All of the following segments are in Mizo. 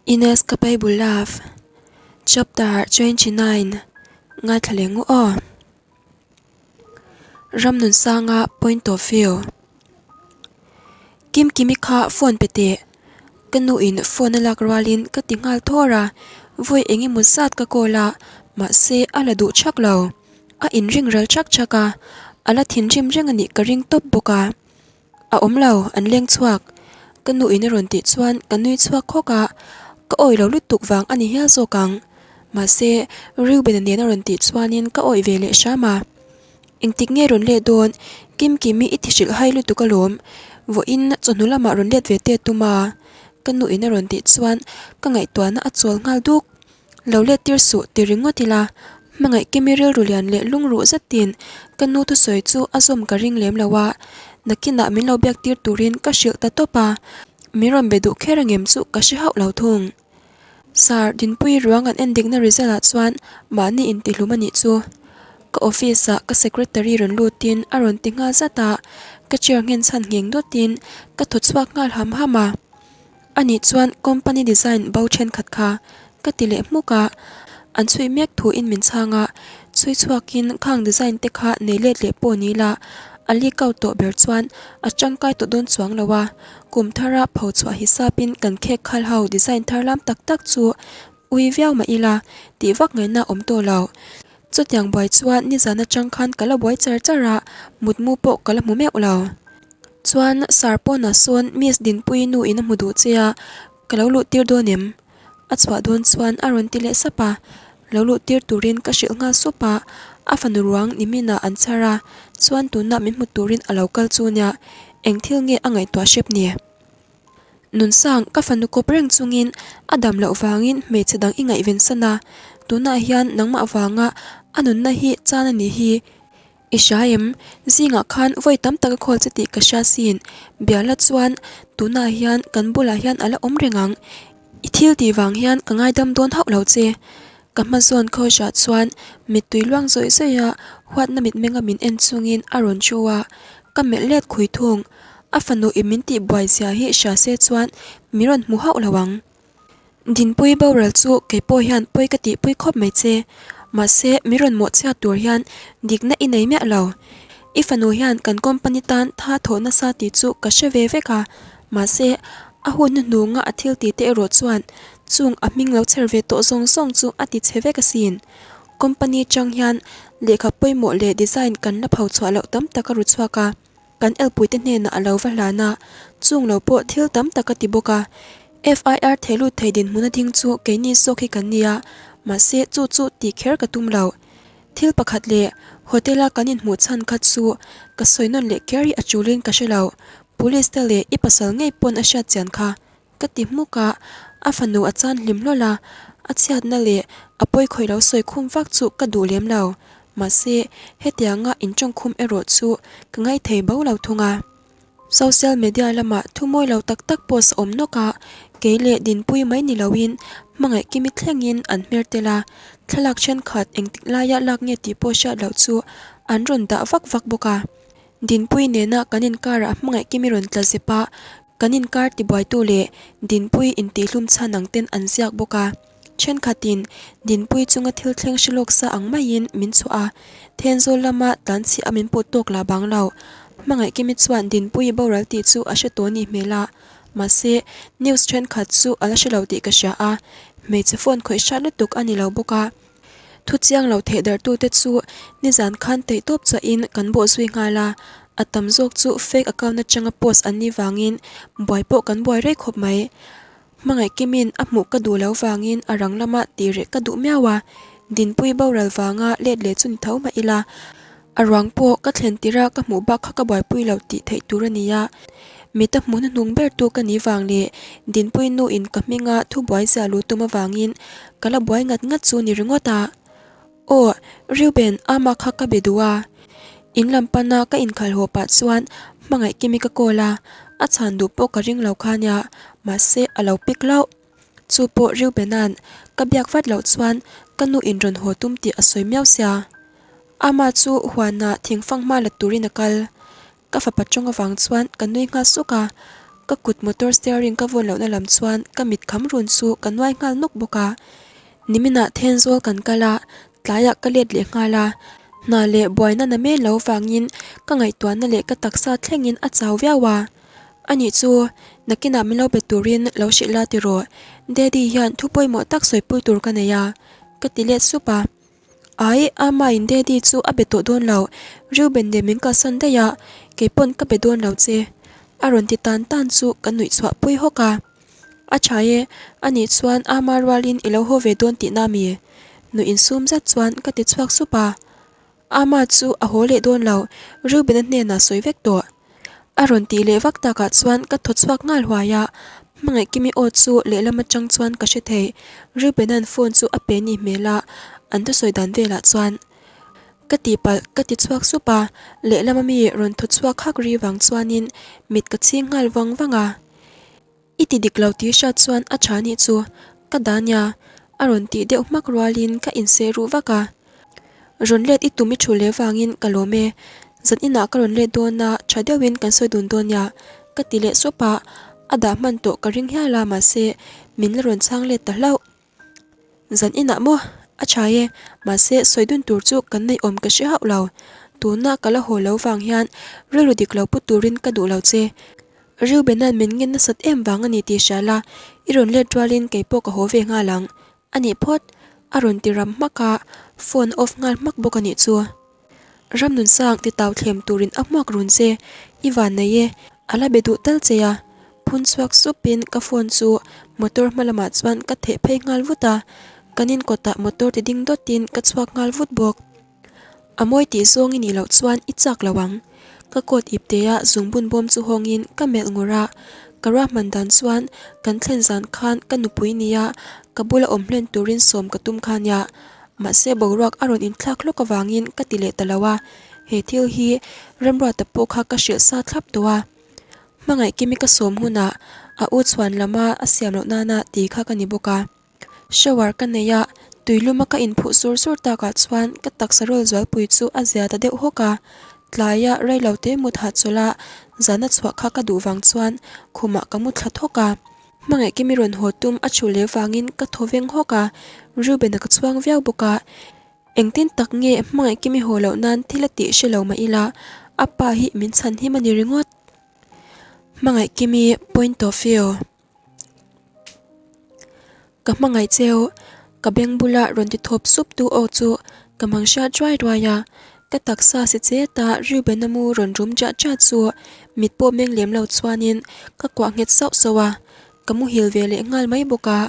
Inescapable Love, Chapter 29 Ngaithla leh ngu aw. Ramnunsanga point of view. Kimkimi kha phone pe teh. Ka nu in phone a lak rualin ka ti nghal thawr a, vawi eng emaw zat ka call a, mahse a la duh thak lo. A inring ral thak thak a, a la thinrim reng a nih ka ring tawp bawk a. A awm lo, an leng chhuak. Ka nu in a rawn tih chuan ka nui chhuak khawk a, ka awih lo lutuk vang a ni hial zawk ang. Mahse, Reuben-a nen a rawn tih chuanin ka awih ve leh hram a. Engtik nge rawn let dawn? Kimkimi i ti hrilh hai lutuk alawm. Vawiin chawhnu lamah rawn let ve te tum a. Ka nu in a rawn tih chuan ka ngaihtuahna a chawl nghal duk. Lo let tir suh ti ringawt ila, hmangaih Kimi rilru lian leh lungruh zetin ka nu thusawi chu a zawm ka ring lem lo a, nakinah min lo biak tir turin ka hrilh ta tawp a, min rawn be duh kher angem chu ka hre hauh lo thung. Sir, Dinpuii ruang an endikna result ah chuan mahni intihlum a nih chu. Ka office ah ka secretary rawn lutin a rawn ti nghal zat a, ka chair nghen chhan ngheng dawtin ka thaw chhuak nghal ham ham a. Anih chuan company design bo thenkhat kha ka ti leh hmuk a, an chhui mek thuin min chhang a, chhui chhuakin khang design te kha nei let leh pawh ni la, a leak out tawh ber chuan a tangkai tawh dawn chuang lo a, kum thara pho chhuah hisapin kan khek khal ho design thar lam tak tak chu ui viau mah ila tih vak ngaihna awm tawh lo. Chutiang buai chuan nizan atang khan ka la buai char char a, mutmu pawh ka la hmu meuh lo. Chuan Sir pawnah sawn Miss Dinpuii nu in a hmu duh che a, ka lo luh tir dawn em? A chhuah dawn chuan a rawn ti leh sap a, lo luh tir turin ka hrilh nghal sup a, a fanu ruang niminah an chhar a, chuan tunah min hmu turin a lo kal chu nia, eng thil nge a ngaihtuah hrep ni? Nunsang, ka fanu kawp reng chungin a dam loh vangin hmeichhe dang i ngaihven san a, tunah hian nangmah vanga a nunna hi chan a nih hi. I hria em? Zingah khan vawi tam tak a khawl che tih ka hria sin. Biala chuan tunah hian kan bulah hian a la awm reng ang. I thil tih vang hian ka ngaidam dawn hauh lo che. Ka hma zawn Khawisah chuan mittui luang zawih zawih a, huatna mitmenga min en chungin a rawn chu a. Ka melh let khui thung. A fanu i min tih buai zia hi hria se chuan min rawn hmu hauh lo ang. Dinpui boral chu kei pawh hian pawi ka tihpui khawp mai che. Mahse, min rawn mawh chhiat tur hian dikna i nei miah lo. I fanu hian kan company tan tha thawh nasa tih chu ka hre ve vek a. Mahse, a hun hnuhnunga a thil tih te erawh chuan chung a hming lo chher ve tawh zawng zawng chu a ti chhe vek asin. Company chang hian lehkha pawimawh leh design kan la pho chhuah loh tam tak a ru chhuak a. Kan elpuite hnenah a lo va hlan a, chung lo pawh thil tam tak a ti bawk a. FIR thehlut thei dinhmuna ding chu keini zawk hi kan nia, mahse chu chu tih kher ka tum lo. Thil pakhat leh hotel a kan inhmuh chhan kha chu ka sawi nawn leh kher hi a chulin ka hre lo, police te leh i pasal ngei pawn a hriat chian kha Ka ti hmuk a, a fanu a chan hlim hlawl a, a chhiatna leh a pawi khawih lo sawi khum vak chu ka duh lem lo. Mahse, hetianga intawngkhum erawh chu ka ngaithei bo lo thung a. Social media lamah thu mawi lo tak tak post a awm nawk a, kei leh Dinpui mai ni loin hmangaih kimi thlengin an hmer tel a, thlalak thenkhat engtik laia lak nge tih pawh hriat loh chu an rawn dah vak vak bawk a. Dinpui nena kan inkarah hmangaih kimi rawn tla zep a, Kan inkar tibuaitu leh Dinpui intihhlum chhan ang ten an ziak bawk a. Thenkhatin Dinpui chunga thil thleng hre lawk sa ang maiin min chhuah a, Thenzawl lama tlanchhiah a min put tawk lah bang lo. Hmangaihkimi chuan Dinpui boral tih chu a hre tawh ni hmel a, mahse news thenkhat chu a la hre lo tih ka hria a, hmeichhe phone khawih hrat lutuk a ni lo bawk a. Thu chiang lo theih darhtute chu nizan khan theihtawp chuahin kan bawh zui nghal a, a tam zawk chu fake account atanga post an nih vangin buai pawh kan buai rei khawp mai. Hmangaih Kimin a hmuh ka duh lo vangin a rang lama tih reh ka duh miau a, Dinpui boral vanga let leh chu ni tho mah ila, a ruang pawh ka thlen tirh a ka hmuh bak kha ka buaipui lo tih theih tur a ni a, mita hmuh hnuhnung ber tu ka nih vang leh Dinpui nu in ka hminga thu buai zia lu tum avangin ka la buai ngat ngat chu ni ringawt a. Aw, Reuben, ama kha ka be duh a. In lam pana ka inkhalh haw pah chuan hmangaih Kimi ka call a, a chhan duh pawh ka ring lo kha nia, mahse a lo pick hlauh. Chu pawh Reubena'n ka biak vat loh chuan ka nu in rawn haw tum tih a sawi miau sia. Ama chu huanah thingfang hma la turin a kal. Ka fapa tawng avang chuan ka nui nghal suk a. Ka kut motor steering ka vawn lohna lam chuan ka mit kham run chu ka nuai nghal nawk bawk a. Niminah Thenzawl kan kal a, tlaiah ka let leh nghal a. Hna leh buaina na men lo vangin ka ngaihtuahna leh ka taksa thlengin a chau viau a. Anih chu, nakinah min lo be turin lo hrilh la tiraw, Daddy hian thu pawimawh tak sawipui tur ka nei a, ka ti let sup a. Ai, Amaiin Daddy chu a be tawh dawn lo, Reuben nen min kalsan daih a, keipawn ka be dawn lo che. A rawn ti tan tan chu ka nuih chhuah pui hawk a. A tha e, anih chuan Ama rualin i lo haw ve dawn tihna mi? Nuih insum zet chuan ka ti chhuak sup a. Ama chu a haw leh dawn lo, Reuben-a hnenah sawi vek tawh. A rawn tih leh vak takah chuan ka thaw chhuak nghal huai a, Hmangaihkimi aw chu lehlam atang chuan ka hre thei. Reuben-a'n phone chu a pe ni hmel a, an thusawi dan velah chuan ka tihpalh ka ti chhuak sup a, lehlam ami rawn thaw chhuak hak ri vang chuanin mit ka chhing nghal vang vang a. I ti dik lo tih hriat chuan a tha nih chu ka dah nia, a rawn tih deuh hmak rualin ka inseh ruh vak a. Rawn let i tum i thu leh vangin ka lawm e, zan inah ka rawn let dawn a, tha deuhin kan sawi dun dawn nia, ka ti leh sup a, a dah hman tawh ka ring hial a mahse min la rawn chhang let ta hlauh. Zan inah maw? A tha e, mahse sawi dun tur chu kan neih awm ka hre hauh lo. Tuna ka la haw lo vang hian rilru dik lo pu turin ka duh lo che. Reubena'n min ngen nasat em vang a ni tih hria la, i rawn let rualin kei pawh ka haw ve nghal ang. A nih phawt, a rawn ti ram hmak a, phone off nghal hmak bawk a nih chu. Ramnunsang ti tau thlem turin a hmuak run che, i van nei e, a la be duh tal che a. Phun chhuak supin ka phone chu motor hma lamah chuan ka theh phei nghal vut a, kan in kawtah motor ti ding dawtin ka chhuak nghal vut bawk. A mawi tih zawng i nih loh chuan i chak lo ang. Ka coat ip tea zungbun bawm chu hawngin ka melh ngur a, ka ruahman dan chuan kan thlen zan khan ka nupui nia ka bula awm hlen turin sawm ka tum kha nia. Mahse boruak a rawn inthlak hlawk avangin ka ti leh ta lo a, he thil hi Remruata pawh kha ka hrilh sa thlap tawh a. Hmangaihkimi ka sawm hunah a u chhuan lama a siam loh nana ti kha ka ni bawk a. Shower ka nei a, tuiluma ka inphuh sur sur takah chuan ka taksa rawl zualpui chu a zia ta deuh hawk a. Tlaia reilote mut hahchawlh a, zana chhuah kha ka duh vang chuan khumah ka mu thla thawk a. Hmangaihkimi rawn haw tum a thu leh vangin ka thaw veng hawk a, Reuben-a ka chhuang viau bawk a. Engtin tak nge Hmangaihkimi haw loh nan thil a tih hre lo mah ila, a pa hi min chhan him a ni ringawt. Hmangaihkimi point of view. Ka hmangaih cheu, ka beng bula rawn ti thawp sup tu aw chu ka mang hriat ruai ruai a, ka taksa si chet a Reuben-a mu rawn rum chat chat chu mit pawh meng lem lo chuanin ka kuah nghet sauh sauh a, ka muhil ve leh nghal mai bawk a,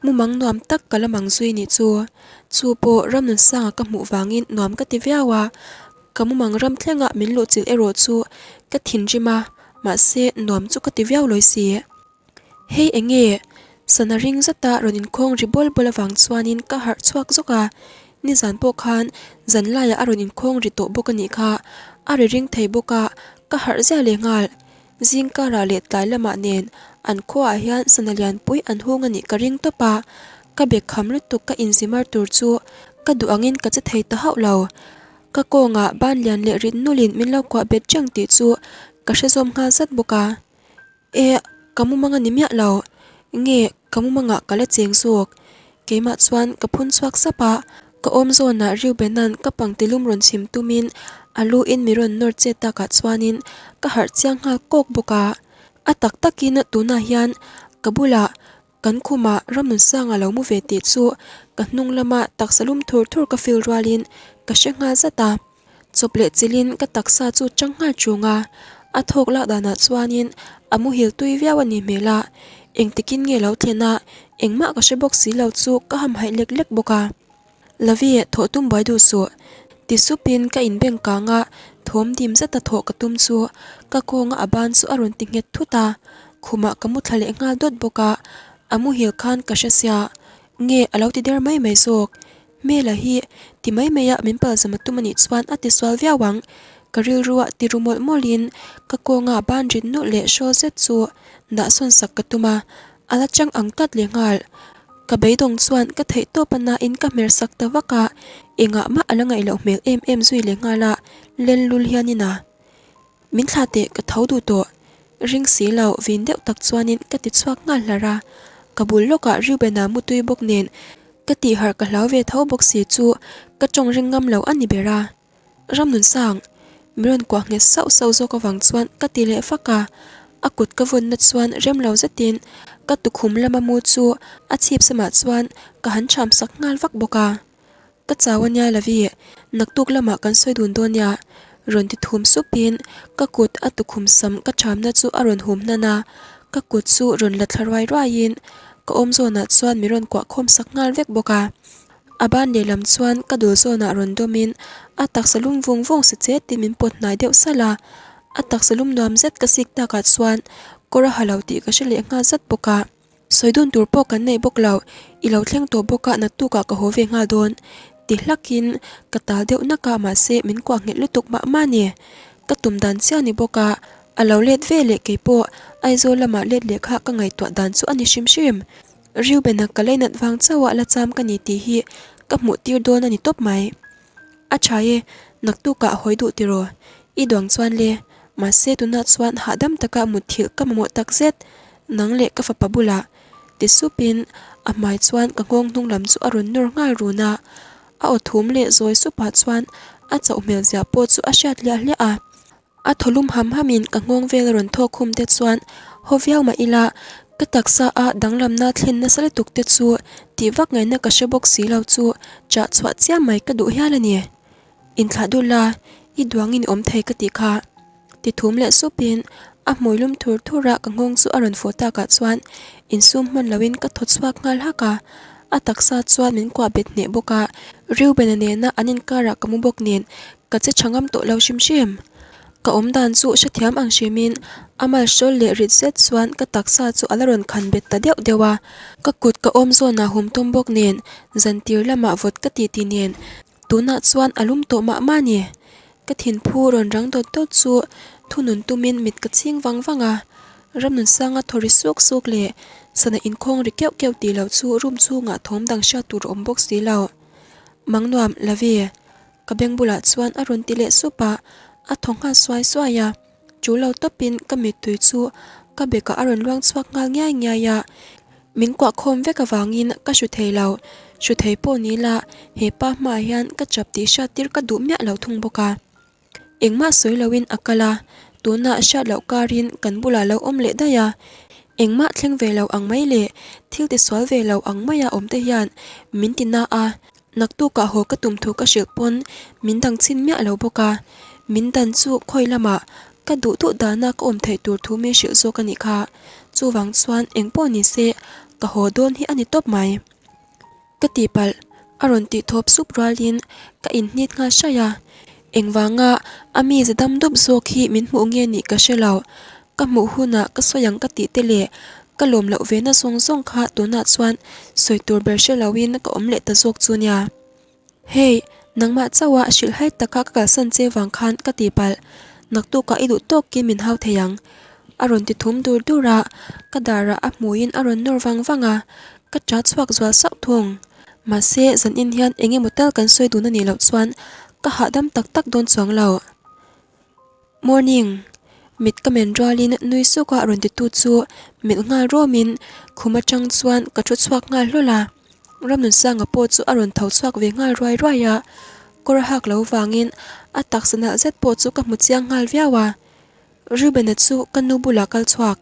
mumang nuam tak ka la mang zui nih chu. Chu pawh Ramnunsanga ka hmuh vangin nuam ka ti viau a, ka mumang ram thlenga min luhchilh erawh chu ka thinrim a, mahse nuam chu ka ti viau lawi si. Hei eng nge? Sana ring zata rawn inkhawng ri bawl bawl avang chuanin ka harh chhuak zawk a, nizan pawh khan zan laiah a rawn inkhawng ri tawh bawk a nih kha, a ri ring thei bawk a, ka harh ziah leh nghal. Zingkarah leh tlai lamah nen an khuaah hian sana lianpui an hung a nih ka ring tawp a, ka bek kham lutuk ka inzimar tur chu ka duh angin ka che thei ta hauh lo. Ka kawngah ban lian leh rit nulin min lo kuah bet reng tih chu ka hre zawm nghal zat bawk a. E, ka mumang a ni miah lo. Nge, ka mumangah ka la cheng zawk. Keimah chuan ka phun chhuak sap a, ka awm zawnah Reubena'n ka pangtilum rawn chhim tumin a lu in mi rawn nawr chet takah chuanin ka harh chiang nghal kawk bawk a. A tak takin tunah hian ka bulah kan khumah Ramnunsanga lo mu ve tih chu ka hnung lama taksa lum thur thur ka feel rualin ka hre nghal zat a. Chawp leh chilhin ka taksa chu chang nghal chung a, a thawk lak danah chuanin a muhil tui viau a nih hmel a, engtikin nge lo thlen a, engmah ka hre bawk si lo chu ka hamhaih lek lek bawk a. Lovie, thawh tum buai duh suh, ti supin ka inbeng kang a, thawm dim zeta thawh ka tum chu ka kawnga a ban chu a rawn ti nghet thut a, khumah ka mu thla leh nghal dawt bawk a, a muhil khan ka hre sia, nge a lo ti der mai mai zawk. Hmela hi ti mai mai a min palzam a tum a nih chuan a ti sual viau ang. Ka rilrua ti ru mawlh mawlhin ka kawnga ban rit nulh leh hrawl zet chu dah sawn sak ka tum a, a la chang ang tlat leh nghal. Ka beidawng chuan ka theih tawp a nain ka hmer sak ta vak a, engah mah a la ngaih loh hmel em em zui leh nghal a, len lul hianin a. Min thlah teh ka tho duh tawh. Ring si lo, vin deuh tak chuanin ka ti chhuak nghal hlar a. Ka bul lawkah Reuben-a mutui bawk nen ka tih harh ka hlau ve tho bawk si chu ka tawng ring ngam lo a ni ber a. Ramnunsang, min rawn kuah nghet sauh sauh zawk avang chuan ka ti leh fak a. A kut ka vawnna chuan rem lo zetin ka tukhum lama mu chu a chhip samah chuan ka han cham sak nghal vak bawk a. Ka chau a nia Lavi, naktuk lamah kan sawi dun dawn nia, rawn ti thum supin ka kut a tukhum sam ka thamna chu a rawn hum hnan a, ka kut chu rawn la thla ruai ruaiin ka awm zawnah chuan min rawn kuah khawm sak nghal vek bawk a. A ban lehlam chuan ka dul zawnah rawn dawmin a taksa lum vung vung si chetin min pawt hnai deuh salh a, a taksa lum nuam zet ka sik takah chuan kawr a ha lo tih ka hre leh nghal zat bawk a. Sawi dun tur pawh kan nei bawk lo, i lo thleng tawh bawk a naktukah ka haw ve nghal dawn ti hlakin ka tal deuh nak a mahse min kuah nghet lutuk mah mah a ni. Ka tum dan chiah ni bawk a, a lo let ve leh keipawh Aizawl lamah let leh kha ka ngaihtuah dan chu a ni hrim hrim. Reuben-a ka leinat vang chauh a la cham ka ni tih hi ka hmuh tir dawn a ni tawp mai. A tha e, naktukah a hawi duh tiraw? I duang chuan le, mahse tunah chuan hahdam taka mutthilh ka mamawh tak zet, nang leh ka fapa bulah ti supin a hmai chuan ka nghawng hnung lam chu a rawn nawr nghal run a, a aw thum leh zawi supah chuan a chauh hmel zia pawh chu a hriat hliah hliah a. A thaw lum ham hamin ka nghawng vel a rawn thawk khum te chuan haw viau mah ila ka taksa a danglamna thlen nasa lutuk te chu tih vak ngaihna ka hre bawk si lo chu chah chhuah chiam mai ka duh hial a ni. Inthlah dul la, i duangin i awm thei ka tih kha. Ti thum leh supin a hmui lum thur thur a ka nghawng chu a rawn fawh takah chuan insum hman loin ka thaw chhuak nghal hak a, a taksa chuan min kuah bet hneh bawk a, Reuben-a nena an inkarah ka mu bawk nen ka che tha ngam tawh lo hrim hrim. Ka awm dan chu hrethiam ang hrimin a mal hrawl leh rit zet chuan ka taksa chu a la rawn khan bet ta deuh deuh a, ka kut ka awm zawnah hum tum bawk nen zan tir lamah vawt ka ti ti nen Tunah chuan a lum tawh mah mah a ni. Ka thinphu rawn rang dawt dawt chu thunun tumin mit ka chhing vang vang a. Ramnunsanga thaw ri suk suk leh sana inkhawng ri keuh keuh tih loh chu room chhungah thawm dang hriat tur a awm bawk si lo. Mangnuam, Lavi. Ka beng bulah chuan a rawn ti leh sup a, a thaw nghal suai suai a. Chu lo tawpin ka mittui chu ka bekah a rawn luang chhuak nghal ngiai ngiai a. Min kuah khawm vek avangin ka hru thei lo, hru thei pawh ni la he pa hmaah hian ka chap tih hriat tir ka duh miah lo thung bawk a. Engmah sawi loin a kal a, tunah hriat loh karin kan bulah lo awm leh daih a. Engmah thleng ve lo ang mai leh thil tisual ve lo ang maia awm te hian min ti na a, Naktukah haw ka tum thu ka hrilh pawn min dang chhin miah lo bawk a, min dan chu khawi lamah ka duh duh dana ka awm theih tur thu min hrilh zawk a nih kha. Chuvang chuan eng pawh ni se ka haw dawn hi a ni tawp mai. Ka tihpalh a rawn tih thawp sup rualin ka inhnit nghal hraih a, engvanga a mi za dam dup zawk hi min hmuh nge nih ka hre lo. Ka hmuh hunah ka sawi ang ka tih te leh ka lawm loh ve na zawng zawng kha tunah chuan sawi tur ber hre loin ka awm leh ta zawk chu nia. Hey, nangmah chauha hrilhhai taka ka kalsan che vang khan ka tihpalh, naktukah i duh tawkin min hau thei ang. A rawn ti thum dur dur a, ka darah a hmuiin a rawn nawr vang vang a, ka ṭah chhuak zual sauh thung. Mahse, zanin hian eng emaw tal kan sawi dun a nih loh chuan ka hahdam tak tak dawn chuang lo. Morning! Mit ka men rualin nui suk a rawn titu chu melh nghal rawmin khum atang chuan ka thu chhuak nghal hlawl a. Ramnunsanga pawh chu a rawn tho chhuak ve nghal ruai ruai a, kawr a hak lo vangin a taksa nalh zet pawh chu ka hmu chiang nghal viau a. Reuben-a chu ka nu bulah kal chhuak.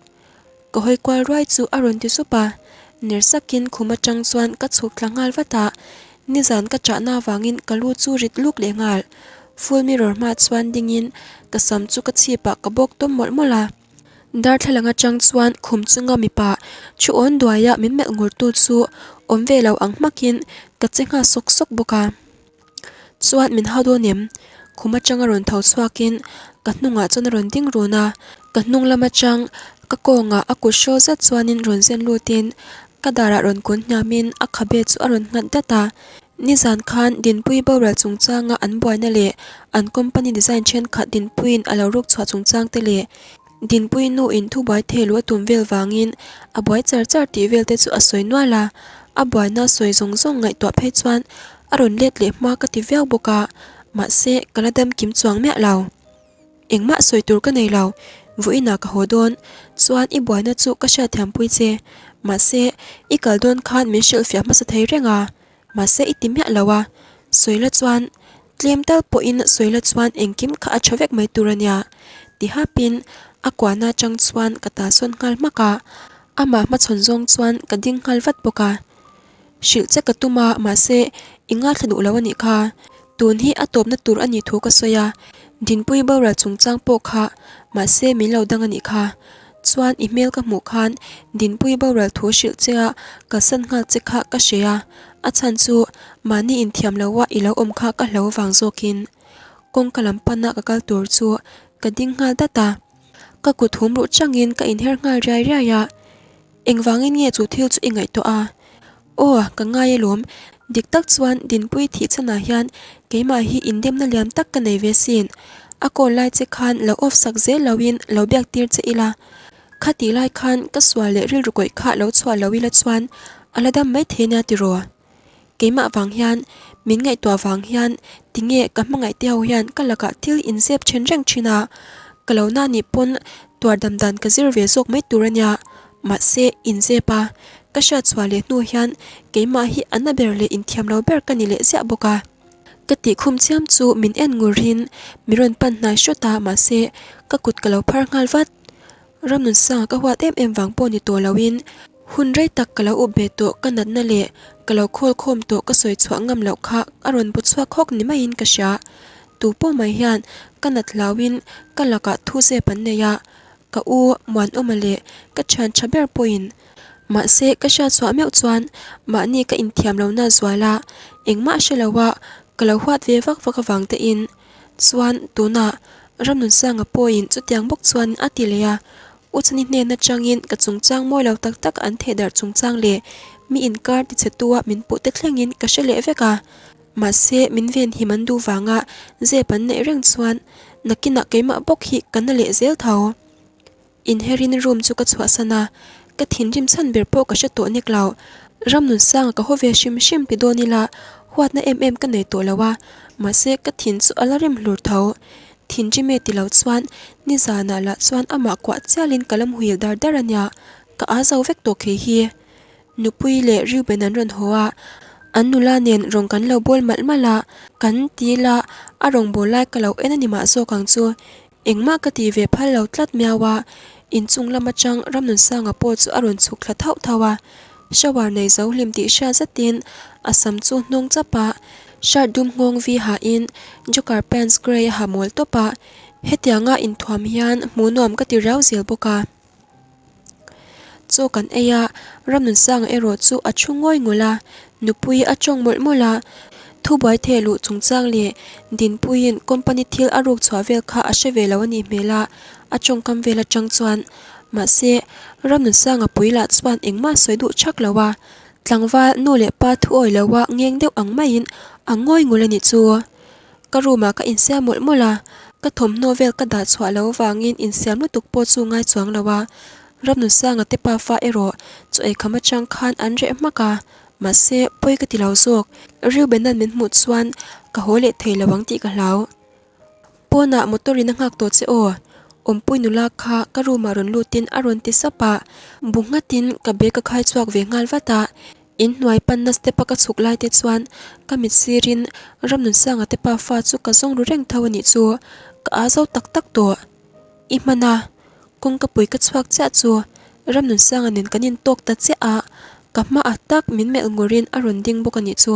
Ka hawi kual ruai chu a rawn ti sup a, ner sakin khum atang chuan ka chhuk thla nghal vat a, nizan ka chahna avangin ka lu chu rit luk leh nghal. Full mirror hma chuan dingin ka sam chu ka chhipah ka bawk tawm mawlh mawlh a. Darthlalang atang chuan khum chunga mipa thu awn duaia min melh ngur tu chu awm ve lo ang hmakin ka che nghal sawk sawk bawk a. Chuan min hau dawn em? Khum atanga rawn tho chhuakin ka hnungah chuan a rawn ding run a, ka hnung lam atang ka kawngah a kut hrawl zet chuanin rawn zen lutin ka darah rawn kun hniamin a khabe chu a rawn nghat dat a. Nizan khan Dinpuii boral chungchanga an buaina leh an company design thenkhat Dinpuiin a lo ruk chhuah chungchang te leh Dinpuii nu in thubuai thei luh a tum vel vangin a buai char char tih vel te chu a sawi nual a, a buaina sawi zawng zawng ngaihtuah phei chuan a rawn let leh hma ka ti viau bawk a, mahse ka la dam kim chuang miah lo. Engmah sawi tur ka nei lo. Vawiinah ka haw dawn. Chuan i buaina chu ka hriatthiampui che. Mahse, i kal dawn khan min hrilhfiah hmasa thei reng a. Mahse i ti miah lo a. Sawila chuan, tlem tal pawhin sawila chuan engkim kha a tha vek mai tur a nia. Ti hapin a kuahna atang chuan ka talsawn nghal hmak a. Amah hmachhawn zawng chuan ka ding nghal vat bawk a. Hrilh che ka tum a, mahse i ngaithla duh lo a nih kha. Tun hi a tawpna tur a nih thu ka sawi a, Dinpuii boral chungchang pawh kha mahse min lo dang a nih kha. Chuan i hmel ka hmuh khan Dinpuii boral thu hrilh che a kalsan nghal che kha ka hre a, a chhan chu mahni inthiam lo a i lo awm kha ka hlo vang zawkin kawngka lam pana ka kal tur chu ka ding nghal dat a. Ka kut hum ruh changin ka inher nghal riai riai a. Engvangin nge chu thil chu i ngaihtuah a? Aw, ka ngai alawm. Dik tak chuan Dinpuii thih chhanah hian keimah hi indemna lian tak ka nei ve sin. A call lai che khan lo off sak zel loin lo biak tir che ila. Khatih lai khan ka sual leh rilru kawih kha lo chhuah lo ila chuan a la dam maithei ania tiraw? Keimah vang hian, min ngaihtuah vang hian tinge ka hmangaih te ho hian ka lakah thil inzep then reng thin a, ka lo na nih pawn tuar dam dan ka zir ve zawk mai tur a nia. Mahse, inzep a, ka hriat chhuah leh hnu hian keimah hi a na ber leh inthiam lo ber ka ni leh ziah bawk a. Ka tih khum chiam chu min en ngurin mi rawn pan hnai hrawt a, mahse, ka kut ka lo phar nghal vat. Ramnunsanga ka huat em em vang pawh ni tawh loin hun rei tak ka lo up ve tawh ka natna leh ka lo khawl khawm tawh ka sawi chhuah ngam loh kha a rawn bu chhuak hawk ni maiin ka hria. Tu pawh mai hian ka nat hlauin ka lakah thu zep an nei a, ka u Muanawma leh ka thian tha ber pawhin mahse ka hriat chhuah meuh chuan mahni ka inthiam lohna zual a, engmah hre loa ka lo huat ve vak vak avang tein Chuan tunah Ramnunsanga pawhin chutiang bawk chuan a ti leh a, U Chhani hnen atangin ka chungchang mawi lo tak tak an theh darh chungchang leh mi inkar tichhetua min puh te thlengin ka hre leh vek a. Mahse min venhim an duh vanga zep an neih reng chuan nakinah keimah bawk hi ka na leh zel tho. Inherin room chu ka chhuahsan a, ka thinrim chhan ber pawh ka hre tawh nek lo. Ramnunsanga ka haw ve hrim hrim ti dawn ila huatna em em ka nei tawh lo a, mahse ka thin chu a la rim hlur tho. Thinrim e ti lo chuan nizanah lah chuan amah kuah chialin ka la muhil dar dar a nia, ka aa zo vek tawh khi hi. Nupui leh Reuben an rawn haw a, an nula nen rawng kan lo bawl malh malh a, kan ti ila a rawngbâwl lai ka lo en a ni mah zawk ang chu. Engmah ka ti ve phal lo tlat miau a, inchung lam atang Ramnunsanga pawh chu a rawn chhuk thla thauh thauh a, shower nei zo hlim tih hriat zetin a sam chu hnawng chap a, shirt dum nghawng vi hahin joker pants grey a ha mawl tawp a, hetianga inthuam hian hmuh nuam ka ti riau zel bawk a. Chaw kan ei a, Ramnunsanga erawh chu a thu ngawi ngawlh a, nupui a tawng mawlh mawlh a, thubuai theh luh chungchang leh Dinpuiin company thil a ruk chhuah vel kha a hre ve lo a nih hmel a, a tawngkam vel atang chuan. Mahse, Ramnunsanga pui lah chuan engmah sawi duh thak lo a, tlangval nu leh pa thu awi lo a ngeng deuh ang maiin a ngawi ngawlh a nih chu. Ka room ah ka insiam mawlh mawlh a, ka thawmhnaw vel ka dah chhuah loh avangin insiam lutuk pawh chu ngai chuang lo a, Ramnunsanga te pafa erawh chaw eikham atang khan an reh hmak a, mahse pawi ka ti lo zawk, Reuben-a'n min hmuh chuan ka haw leh thei lo ang tih ka hlau. Pawnah motor in a nghak tawh che aw, awmpui nula kha ka room ah rawn lutin a rawn ti sap a, bu nghatin ka bag ka khai chhuak ve nghal vat a, In hnuai panna step a ka chhuk lai te chuan ka mit sirin Ramnunsanga te pa fa chu ka zawng ru reng tho a nih chu, ka aa zo tak tak tawh. I hman a, kawngka pui ka chhuak chiah chu Ramnunsanga nen kan intawk ta chiah a, ka hma ah tak min melh ngurin a rawn ding bawk a nih chu.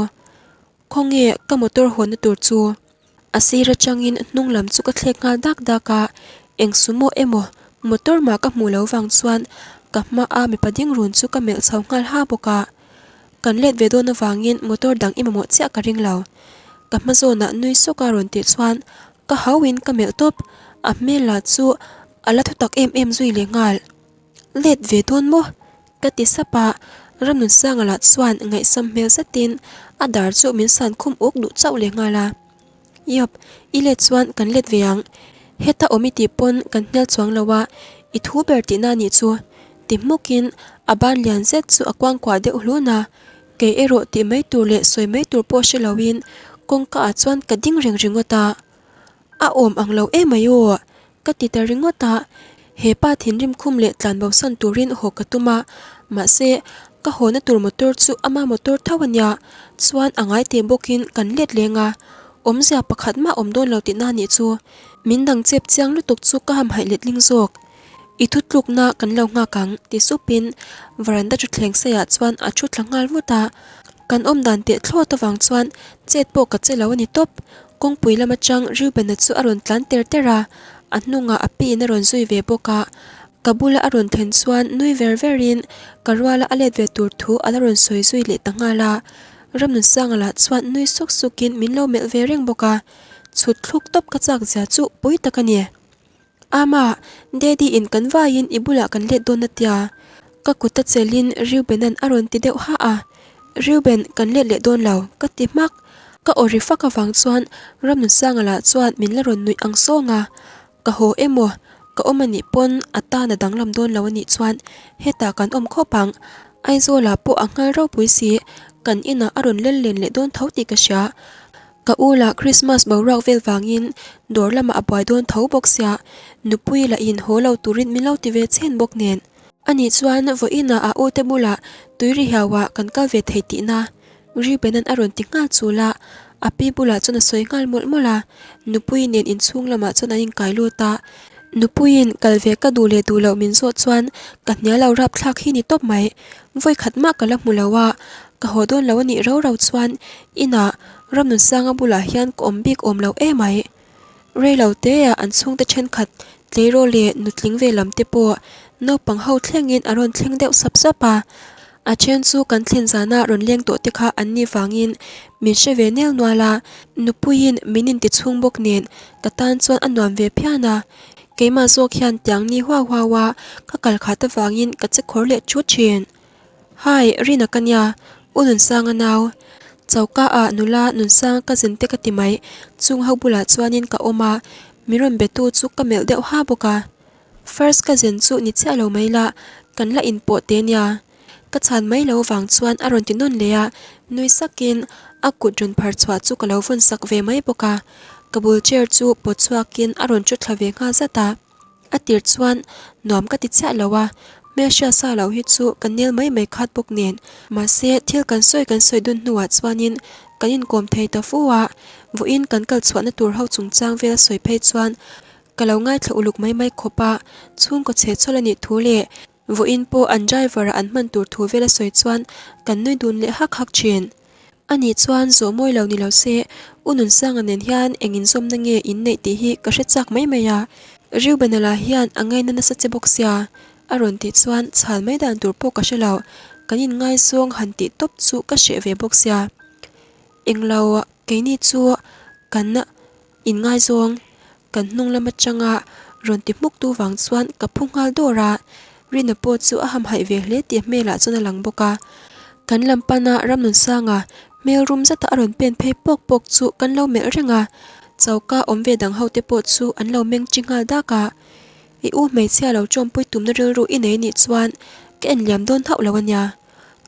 Khawnge ka motor hawnna tur chu? A sir atangin hnung lam chu ka thlek nghal dak dak a, eng sumo emaw motor mah ka hmuh loh vang chuan ka hma a mipa ding run chu ka melh chho nghal ha bawk a. Kan let ve dawn avangin motor dang i mamawh chiah ka ring lo. Ka hma zawnah nui sawk a rawn tih chuan ka hauin ka melh tawp, a hmel lah chu a la thu tak em em zui leh nghal. Let ve dawn maw? Ka ti sap a, Ramnunsanga lah chuan ngaihsam hmel zetin a dar chu min san khum uk duh chauh leh nghal a. Yup, i let chuan kan let ve ang. Heta awm i tih pawn kan hnial chuang lo a, i thu ber tihna a nih chu. Ti hmukin a ban lian zet chu a kuangkuah deuh hlun a, kei erawh tih mai tur leh sawi mai tur pawh hre loin kawngka ah chuan ka ding reng ringawt a. A awm ang lo emai aw! Ka ti ta ringawt a. He pa thinrim khum leh tlan bosan turin haw ka tum a, mahse ka hawna tur motor chu ama motor tho a nia, chuan a ngai teh bawkin kan let leng a, awmzia pakhat mah awm dawn lo tihna nih chu. Min dang chep chiang lutuk chu ka hamhaih letling zawk. I thutlukna kan lo nghak ang, ti supin varanda thutthleng saiah chuan a thu thla nghal vut a. Kan awm dan teh thlawt avang chuan chet pawh ka che lo a ni tawp. Kawngpui lam atang Reuben-a chu a rawn tlan ter ter a, a hnungah a piin a rawn zui ve bawk a. Ka bula a rawn thlen chuan nui ver verin ka ruala a let ve tur thu a la rawn sawi zui leh ta nghal a. Ramnunsanga lah chuan nui suk sukin min lo melh ve reng bawk a. Chhut thluk tawp ka chak zia chu pui tak a ni. Ama, Daddy in kan vaiin i bulah kan let dawn a tia. Ka kut a chelin Reuben-a'n a rawn ti deuh ha a. Reuben, kan let leh dawn lo, ka ti hmak. Ka aw ri fak avang chuan Ramnunsanga lah chuan min la rawn nuih ang sawng a. Ka haw emaw, ka awm a nih pawn a tan a danglam dawn lo a nih chuan hetah kan awm khawp ang. Aizawlah pawh a nghal ropui si, kan inah a rawn lel len leh dawn tho tih ka hria. Ka u lah Christmas boruak vel vangin dawr lamah a buai dawn tho bawk sia, nupui lah in haw lo turin min lo ti ve chhen bawk nen. Ani chuan vawiinah a u te bulah tui ri hiauah kan kal ve thei tihna Reuben-a'n a rawn ti nghal chul a, a pi bulah chuan a sawi nghal mawlh mawlh a, nupui nen inchhung lamah chuan an inkai lut a, nupuiin kal ve ka duh leh duh loh min zawh chuan ka hnial lo rapthlak hi ni tawp mai, vawikhat mah ka la hmu lo a, Ka haw dawn lo a nih rau rau chuan inah Ramnunsanga bulah hian ka awm bik awm lo emai. Rei lo teah an chhungte thenkhat tleirawl leh nutling ve lam te pawh naupang ho thlengin a rawn thleng deuh sap sap a. A then chu kan thlen zana rawn leng tawh te kha an nih vangin min hre ve nel nual a, nupuiin min inti chhung bawk nen ka tan chuan a nuam ve phian a. Keimah zawk hian tiang ni huau huau a ka kal khat avangin ka che khawr leh thut thin. Hi, Rina ka nia, U Nunsanga nau. Choka ah nula Nunsanga cousin te ka ti mai, chung ho bulah chuanin ka awm a, min rawn be tu chu ka melh deuh ha bawk a. First cousin chu ni chiah lo mai la, kan la inpawh te nia. Ka chhan mai lo vang chuan a rawn ti nawn leh a, nui sakin a kut rawn phar chhuah chu ka lo vawn sak ve mai bawk a. Ka bul chair chu pawt chhuakin a rawn thu thla ve nghal zat a. A tir chuan nuam ka ti chiah lo a, hmelhria sa lo hi chu ka nel mai mai khat bawk nen. Mahse, thil kan sawi kan sawi dun hnuah chuanin kan inkawm thei ta fu a, vawiin kan kal chhuahna tur ho chungchang vel a sawi phei chuan ka lo ngaithla uluk mai mai khawp a, chhungkaw chhe chhawl a nih thu leh Vawiin pawh an driver a an hman tur thu vel a sawi chuan kan nui dun leh hak hak thin. Ani chuan zawh mawi lo ni lo se, U Nunsanga nen hian eng inzawmna nge in neih tih hi ka hre chak mai mai a. Reuben-a lah hian a ngaina nasa che bawk sia, a rawn tih chuan chhal mai dan tur pawh ka hre lo, kan inngaizawng han tih tawp chu ka hreh ve bawk sia. Englo keini chu kan Inngaizawng, kan hnung lam atanga rawn ti hmuk tu vang chuan ka phu nghal dawr a, Rina pawh chu a hamhaih ve hle tih a hmelah chuan a lang bawk a. Kan lam pana Ramnunsanga hmel rum zata a rawn pen phei pawk pawk chu kan lo melh reng a, choka awm ve dang ho te pawh chu an lo meng chi nghal dak a. I u hmeichhia lo tawmpui tumna rilru i nei nih chuan ka en liam dawn hauh lo a nia.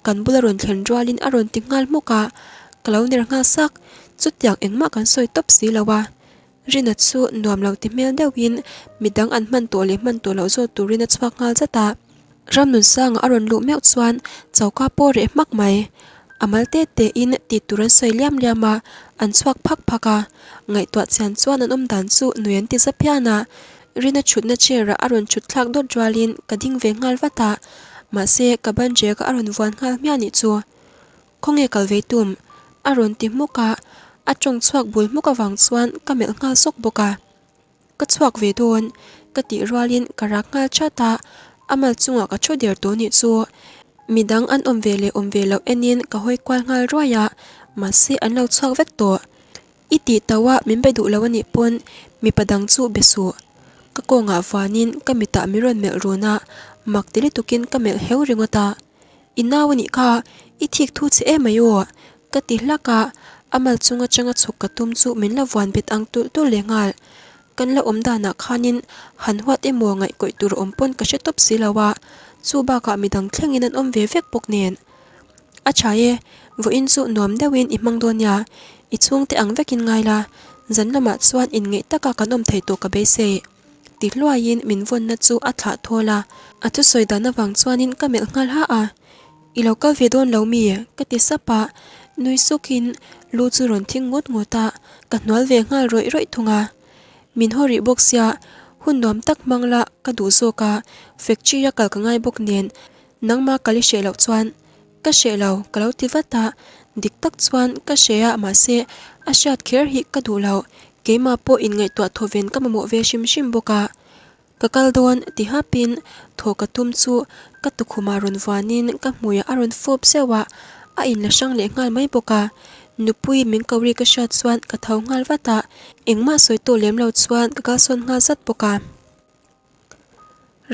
Kan bula rawn thlen rualin a rawn ti nghal hmuk a, ka lo ner nghal sak. Chutiang engmah kan sawi tawp si lo a, Rina chu nuam lo ti hmel deuhin midang an hman tawh leh hman tawh loh zawt turin a chhuak nghal zat a. Ramnunsanga a rawn luh meuh chuan choka pawh reh hmak mai. A mal te te in tih tur an sawi liam liam a, an chhuak phak phak a. Ngaihtuah chian chuan an awm dan chu nui an ti za phian a. Rina thutna chair ah a rawn thut thlak dawt rualin ka ding ve nghal vat a, mahse ka ban rek a rawn vuan nghal hmiah nih chu. Khawnge kal vei tum? A rawn ti hmuk a, a tawng chhuak bul hmuk avang chuan ka melh nghal sawk bawk a. Ka chhuak ve dawn ka tih rualin ka rak nghal chat a, a mal chungah ka thu der tawh nih chu. Midang an awm ve leh awm ve loh enin ka hawi kual nghal ruai a, mahse an lo chhuak vek tawh. I tih tauh a min be duh lo a nih pawn mipa dang chu be suh. Ka kawngah vuanin ka mitah min rawn melh run a, mak ti lutukin ka melh heu ringawt a. I nau a nih kha, i thik thu che em mai aw, ka ti hlak a, a mal chung atanga chhuk ka tum chu min la vuan bet ang tulh tulh leh nghal. Kan la awm danah khanin han huat emaw ngaihkawih tur awm pawn ka hre tawp si lo a, chu bakah midang thlengin an awm ve vek bawk nen. A tha e, vawiin chu nuam deuhin i hmang dawn nia, i chhungte ang vekin ngai la, zan lamah chuan inngeih taka kan awm thei tawh ka beisei. Ti hluaiin min vawnna chu a thlah thawl a, a thusawi dan avang chuanin ka melh nghal ha a. I lo kal ve dawn lo mi? Ka ti sap a, nui sukin lu chu rawn thing ngawt ngawt a, ka hnual ve nghal rawih rawih thung a. Min haw rih bawk sia, hun nuam tak hmang la ka duh zawk a, factory a kal ka ngai bawk nen nangmah kal i hreh loh chuan ka hreh lo ka lo ti vat a, dik tak chuan ka hreh a mahse a hriat kher hi ka duh lo, keimah pawh inngaihtuah thawven ka mamawh ve hrim hrim bawk a. Ka kal dawn ti hapin thaw ka tum chu ka tukhumah rawn vuanin ka hmuiah a rawn fawp zeuh a, a inla hrang leh nghal mai bawk a. Nupui min ko ri ka hriat chuan ka tho nghal vat a, engmah sawi tawh lem lo chuan ka kalsawn nghal zat bawk a.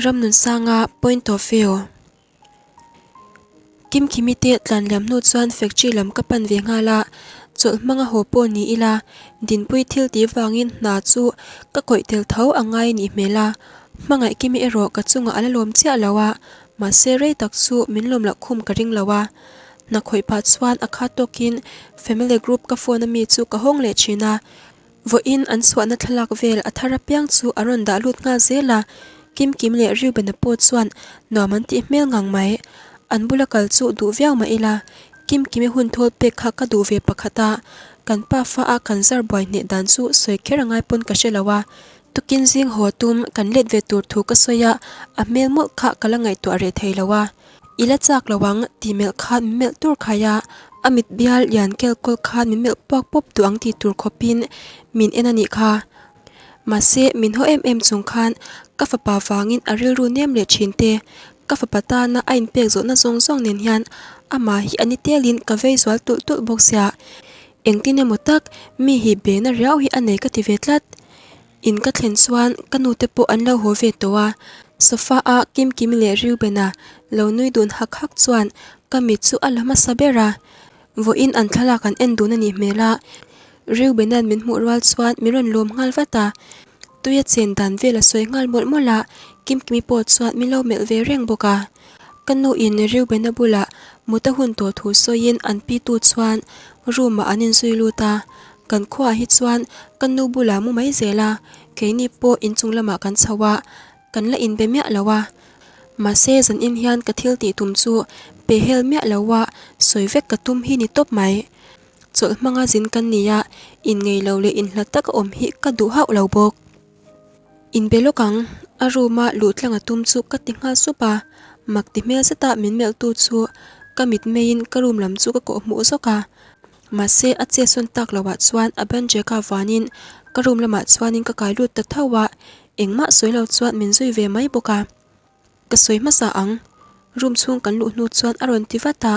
Ramnunsanga point of view. Kimkimi te tlan liam hnu chuan factory lam ka pan ve nghal a, chawlh hmanga haw pawh ni ila Dinpui thil tih vangin hna chu ka kawih tel tho a ngai a nih hmel a, hmangaih Kimi erawh ka chungah a la lawm chiah lo a, mahse rei tak chu min lawm loh khum ka ring lo a. Hna khawih pah chuan a khat tawkin family group ka phone ami chu ka hawng leh thin a, Vawiin an chhuahna thlalak vel a thar apiang chu a rawn dah lut nghal zel a, Kimkim leh Reuben-a pawh chuan nuam an tih hmel ngang mai. An bula kal chu duh viau mah ila, Kimkimi hun thawl pek kha ka duh ve pakhat a, kan pa fa a kan zar buai hneh dan chu sawi kher a ngai pawn ka hre lo a, tukin zing haw tum kan let ve tur thu ka sawi a, a hmel mawlh kha ka la ngaihtuah reh thei lo a. I la chak lo ang tih melh khan min melh tur khai a, a mit bial lian kel kawl khan min melh puak pawp duh ang tih tur khawpin min en a nih kha. Mahse, min haw em em chung khan ka fapa vangin a rilru nem leh thin te, ka fapa tana a inpek zawhna zawng zawng nen hian amah hi a ni telin ka vei zual tulh tulh bawk sia. Engtin emaw tak mi hi bena riau hi a nei ka ti ve tlat. In ka thlen chuan ka nu te pawh an lo haw ve tawh a, sofa a Kimkimi leh Reuben-a lo nui dun hak hak chuan ka mit chu a la hmasa ber a, vawiin an thlalak an en dun a nih hmel a, Reuben-a'n min hmuh rual chuan min rawn lawm nghal vat a, tuia chen dan vel a sawi nghal mawlh mawlh a, Kimkimi pawh chuan min lo melh ve reng bawk a. Ka nu in Reuben-a bulah mut a hun tawh thu sawiin an pitu chuan room ah an inzui lut a, Kan khuaah hi chuan ka nu bulah mu mai zel a, keini pawh inchung lamah kan chho a, kan la inbe miah lo a. Mahse zanin hian ka thil tih tum chu pe hel miah lo a, sawi vek ka tum hi ni tawp mai. Chawlh hmanga zin kan ni a, inngei lo leh inhlat taka awm hi ka duh hauh lo bawk. Inbe lawk ang, a room a luh tlang a tum chu ka ti nghal sup a, mak ti hmel zeta min melhtu chu ka mitmeiin ka room lam chu ka kawhhmuh zawk a. Mahse, a che sawn tak loh ah chuan a ban Jacka vanin ka room lamah chuanin ka kai lut ta tho a, engmah sawi lo chuan min zui ve mai bawk a. Ka sawi hmasa ang, room chhung kan luh hnu chuan a rawn ti vat a,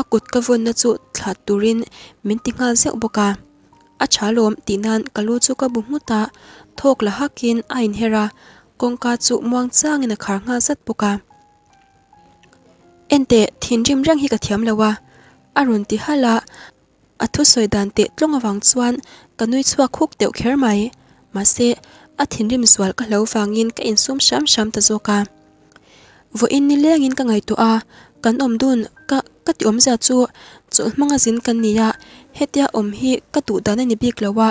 a kut ka vawnna chu thlah turin min ti nghal zeuh bawk a. A tha lawm tih nan ka lu chu ka bu nghut a, thawk la hakin a inher a, kawngka chu muang changin a khar nghal zat bawk a. Enteh, thinrim reng hi ka thiam lo a, a rawn ti halh a, a thusawi dan teh tlawng avang chuan ka nui chhuak huk deuh kher mai. Mahse, a thinrim zual ka hlo vangin ka insum hram hram ta zawk a. Vawiin ni lengin ka ngaihtuah a, kan awm dun ka ka ti awmzia chu chawlh hmanga zin kan ni a, hetia awm hi ka duh dan a ni bik lo a,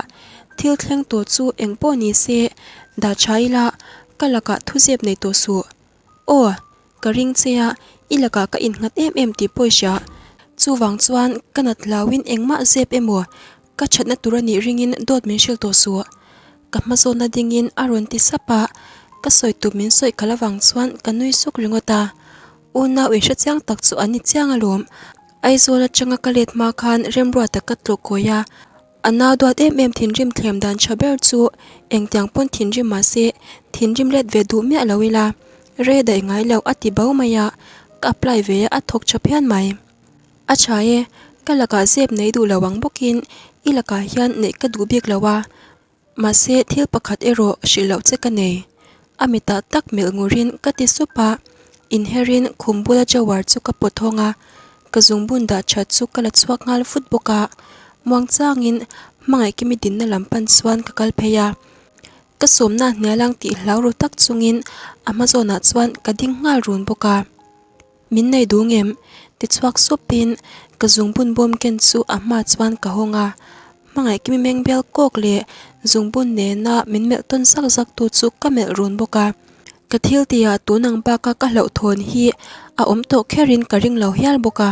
thil thleng tawh chu eng pawh ni se dah tha ila ka lakah thuzep nei tawh suh. Aw, ka ring che a, i lakah ka innghat em em tih pawh i hria. Chuvang chuan ka nat hlauin engmah zep emaw ka thatna tur a nih ringin dawt min hrilh tawh suh. Ka hmazawnna dingin a rawn ti sap a, ka sawi tum min sawi khalh avang chuan ka nui suk ringawt a. Unau inhre chiang tak chu an ni chiang alawm. Aizawl atanga ka let hma khan Remruata ka tlawh kawi a. A nau duat em em thinrim thlem dan tha ber chu engtiang pawn thinrim mah se thinrim let ve duh miah lo ila, rei daih ngai lo a ti bo mai a, ka apply ve a a thawk tha phian mai. A tha e, ka lakah zep nei duh lo ang bawkin i lakah hian neih ka duh bik lo a, Mahse, thil pakhat erawh hrilh loh che ka nei. A mitah tak melh ngurin ka ti sup a, inherin khum bula drawer chu ka pawt hawng a, ka zungbun dah that chu ka la chhuak nghal vut bawk a. Muangchangin Hmangaihkimi dinna lam pan chuan ka kal phei a, ka sawmna hnialang tih hlau ru tak chungin a hma zawnah chuan ka ding nghal run bawk a. Min nei duh ngem? Ti chhuak supin ka zungbun bawm ken chu a hma chuan ka hawng a. Hmangaihkimi meng bial kawk leh zungbun nena min melh tawn zak zak tu chu ka melh run bawk a. Ka thil tihah tun ang baka ka hlauhthawn hi a awm tawh kherin ka ring lo hial bawk a.